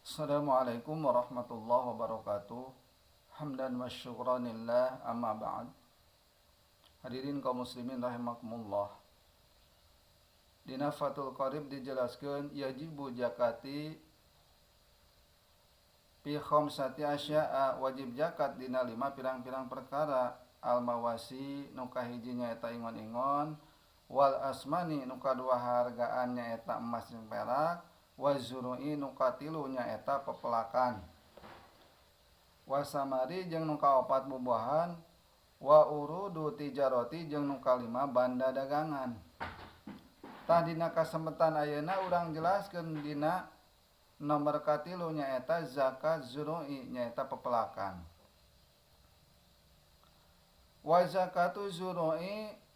Assalamualaikum warahmatullahi wabarakatuh. Hamdan wa syukranillah, amma ba'd. Hadirin kaum muslimin rahimakumullah. Dina Fathul Qarib dijelaskeun yajibu zakati fi khamsati asya'a, wajib zakat dina 5 pirang-pirang perkara. Al mawasi nu kahiji nyaeta ingon-ingon, wal asmani nu kadua hargaan nyaeta emas jeung perak, wazuru'i nu katilu nyaeta pepelakan, wasamari jeung nu kaopat bubuahan, wa urudu tijarati jeung nu kalima banda dagangan. Tah dina kasempetan ayeuna urang jelaskeun dina nomor katilu nyaeta zakat zuru'i nyaeta pepelakan. Wa zakatu zuru'i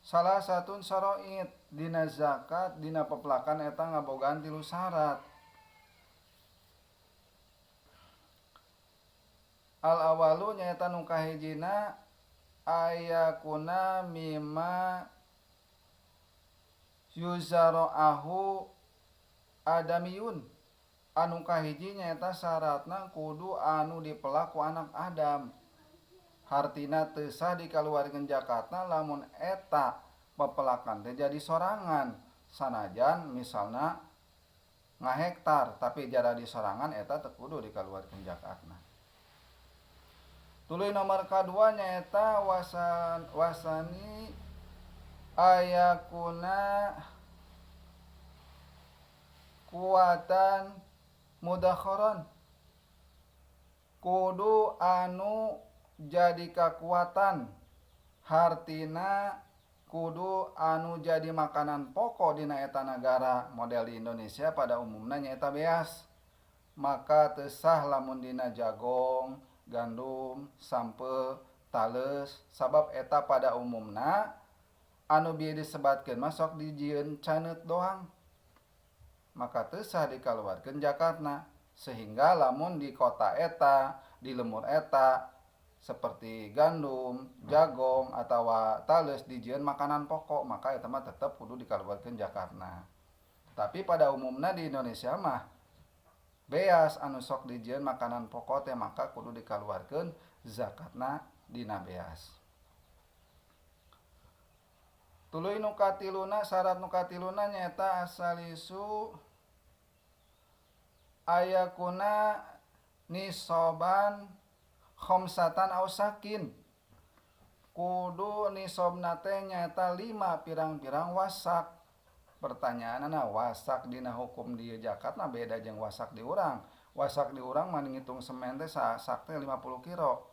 salah satun saroid, dina zakat dina pepelakan eta ngabogaan 3 syarat. Al awalu nyaeta nu kahijina ayakuna mimma yuzara'ahu adamiyun, anu kahiji nyaeta syaratna kudu anu dipelak ku anak Adam. Hartina teu sah dikaluarkeun zakatna lamun eta pepelakan teh jadi sorangan, sanajan misalna ngahektar tapi jara di sorangan eta teu kudu dikaluarkeun zakatna. Tuluy nomor kadua nyaeta wasani ayakuna kuatan mudakharan, kudu anu jadi kekuatan, hartina kudu anu jadi makanan pokok dina eta nagara. Model di Indonesia pada umumna nyaeta beas, maka teu sah lamun dina jagong, gandum, sampe, tales, sabab eta pada umumna anu bieu disebatkeun mah sok dijieun caneut doang, maka teu sah dikaluarkeun zakatna. Sehingga lamun di kota eta, di lemur eta seperti gandum, jagong atawa tales dijieun makanan pokok, maka eta mah tetep kudu dikaluarkeun zakatna. Tapi pada umumna di Indonesia mah beas anu sok dijieun makanan pokok teh, maka kudu dikaluarkeun zakatna dina beas. Tuluy nu katiluna, syarat nu katiluna nyaeta asalisu ayakuna nisoban khamsatan aw sakin, kudu nisobna teh nyaeta 5 pirang-pirang wasak. Pertanyaanna, wasak dina hukum di zakatna beda jeung wasak di urang. Wasak di urang mah ngitung semen teh sasak teh 50 kilo.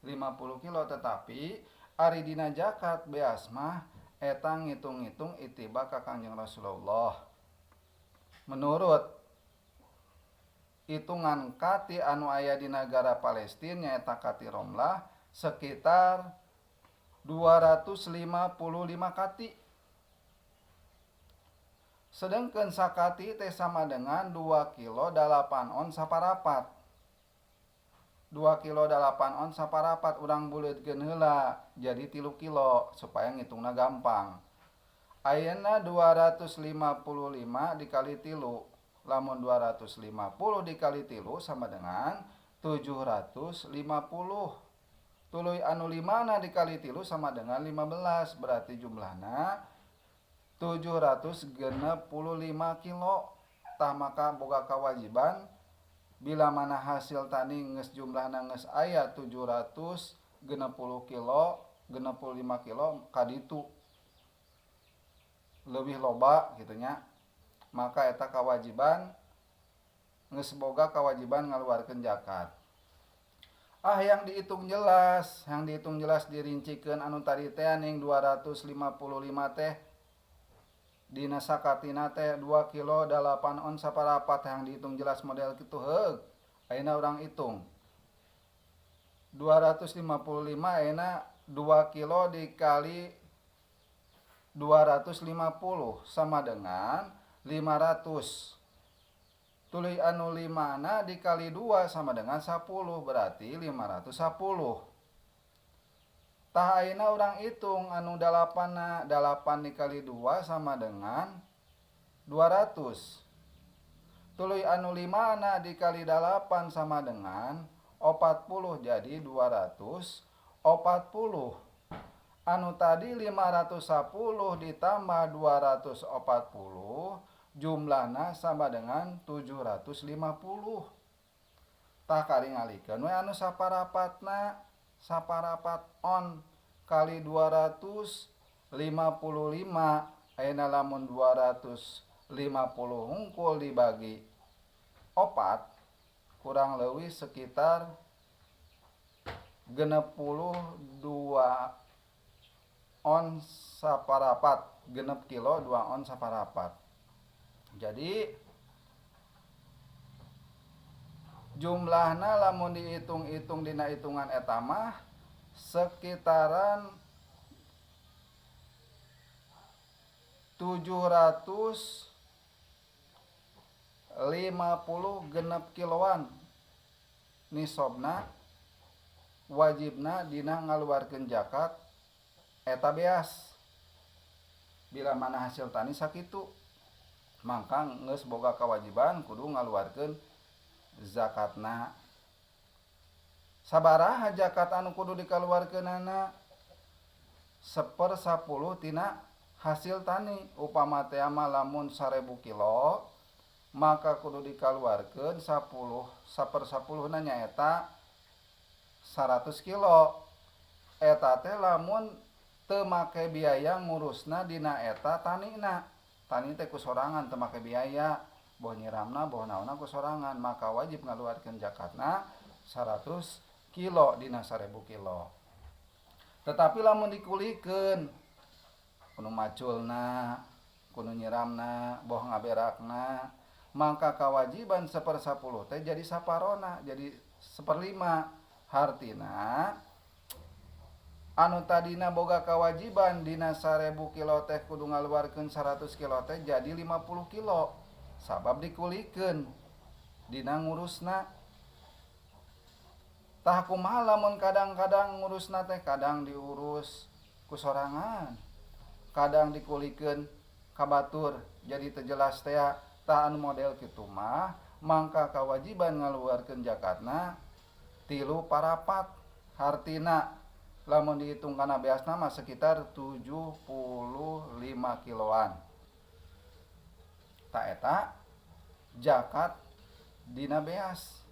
50 kilo, tetapi ari dina zakat beas mah eta ngitung-ngitung itiba ka Kangjeng Rasulullah. Menurut hitungan kati anu aya di negara Palestina nyaeta kati Romlah sekitar 255 kati. Sedangkan sakati teh sama dengan 2 kilo 8 on saparapat. 2 kilo 8 on saparapat urang buleutkeun heula jadi 3 kilo supaya ngitungna gampang. Ayeuna 255 dikali 3, lamun 250 dikali 3 sama dengan 750. Tuluy anu 5 dikali 3 sama dengan 15, berarti jumlahna 765 kilo. Tah maka boga kewajiban bila mana hasil tani geus jumlahna geus aya 760 kilo, 65 kilo kaditu leuwih loba kitu nya, maka eta kewajiban geus boga kewajiban ngaluarkeun zakat. Ah, yang dihitung jelas, yang dihitung jelas dirincikeun anu tadi teh ning 255 teh dina sakatina teh 2 kilo 8 on saparapat, yang dihitung jelas model kitu heug. Ayeuna urang hitung 255, ayeuna 2 kilo dikali 250 sama dengan 500. Tuluy anu 5 dikali 2 sama dengan 10, berarti 510. Tah ayeuna urang hitung anu 8, 8 dikali 2 sama dengan 200. Tuluy anu 5 na dikali 8 sama dengan 40, jadi 240. Anu tadi 510 ditambah 240 jumlahna sama dengan 750. Tah karingalikeun we anu saparapatna, saparapat on kali 255. Ayeuna lamun 250 hungkul dibagi 4 kurang leuwih sekitar 62 on saparapat, 6 kilo 2 on saparapat. Jadi jumlahna lamun dihitung-hitung dina hitungan eta mah sekitaran 750 genep kiloan nisobna wajibna dina ngaluarkeun zakat eta beas. Bila mana hasil tani sakitu mangka geus boga kewajiban kudu ngaluarkeun zakatna. Sabaraha zakat anu kudu dikaluarkeunana? 1/10 tina hasil tani. Upama teh mah lamun 1000 kilo maka kudu dikaluarkeun 1/10 nyaeta 100 kilo. Eta teh lamun teu make biaya ngurusna dina eta tanina. Tani teh ku sorangan teu make biaya, boh nyiramna boh naonna ku sorangan, maka wajib ngaluarkeun zakatna 100 kilo dina 1000 kilo. Tetapi lamun dikulikeun kudu maculna, kudu nyiramna, boh ngaberakna, maka kewajiban 1/10 teh jadi saparona, jadi 1/5. Hartina anu tadina boga kewajiban dina 1000 kilo teh kudu ngaluarkeun 100 kilo teh jadi 50 kilo, sabab dikulikeun dina ngurusna. Tah kumaha lamun kadang-kadang ngurusna teh kadang diurus ku sorangan, kadang dikulikeun ka batur, jadi teu jelas teh. Tah anu model kitu mah mangka kewajiban ngaluarkeun zakatna 3/4. Hartina lamun dihitung kana beasna mah sekitar 75 kiloan. Ta eta zakat dina beas,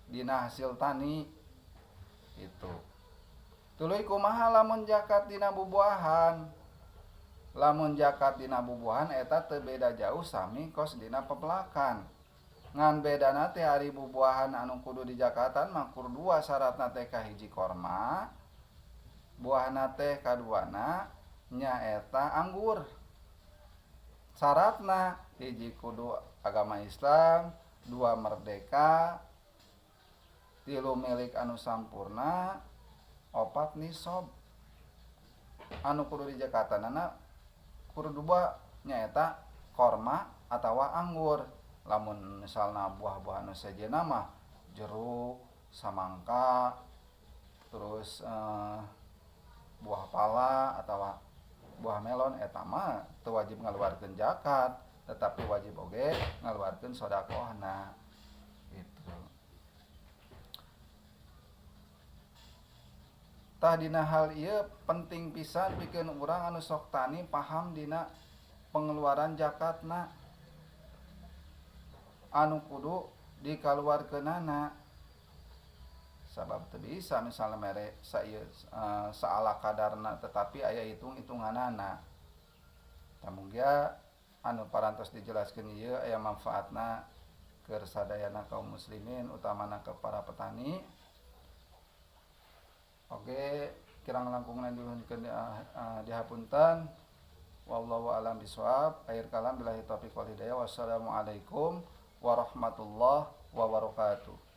dina hasil tani itu. Tuluy kumaha lamun zakat dina bubuahan? Lamun zakat dina bubuahan eta teu beda jauh sami kos dina pepelakan. Ngan bedana teh ari bubuahan anu kudu dijakatan mah kur dua syaratna teh, kahiji korma, buahna teh kaduana nyaeta anggur. Syaratna hiji kudu agama Islam, 2 merdeka, 3 milik anu sampurna, 4 nisob. Anu kudu dijakatanana kudu dua nyaeta korma atawa anggur. Lamun misalna buah-buah anu sejenna mah jeruk, samangka, terus buah pala atawa buah melon eta mah teu wajib ngaluarkeun zakat, tetapi wajib oge ngaluarkeun sedekahna gitu. Tah dina hal ieu penting pisan pikeun urang anu sok tani paham dina pengeluaran zakatna anu kudu dikaluarkeunana. Sabab teu bisa misalna mere saieu saala kadarna tetapi aya hitung-hitunganana. Tah mugia anu parantos dijelaskeun ieu aya manfaatna keur sadayana kaum muslimin utamana ke para petani. Oke, kirang langkungna dinuhunkeun dihapunten. Wallahu a'lam bishawab. Akhir kalam billahi taufiq wal hidayah. Wassalamualaikum warahmatullahi wabarakatuh.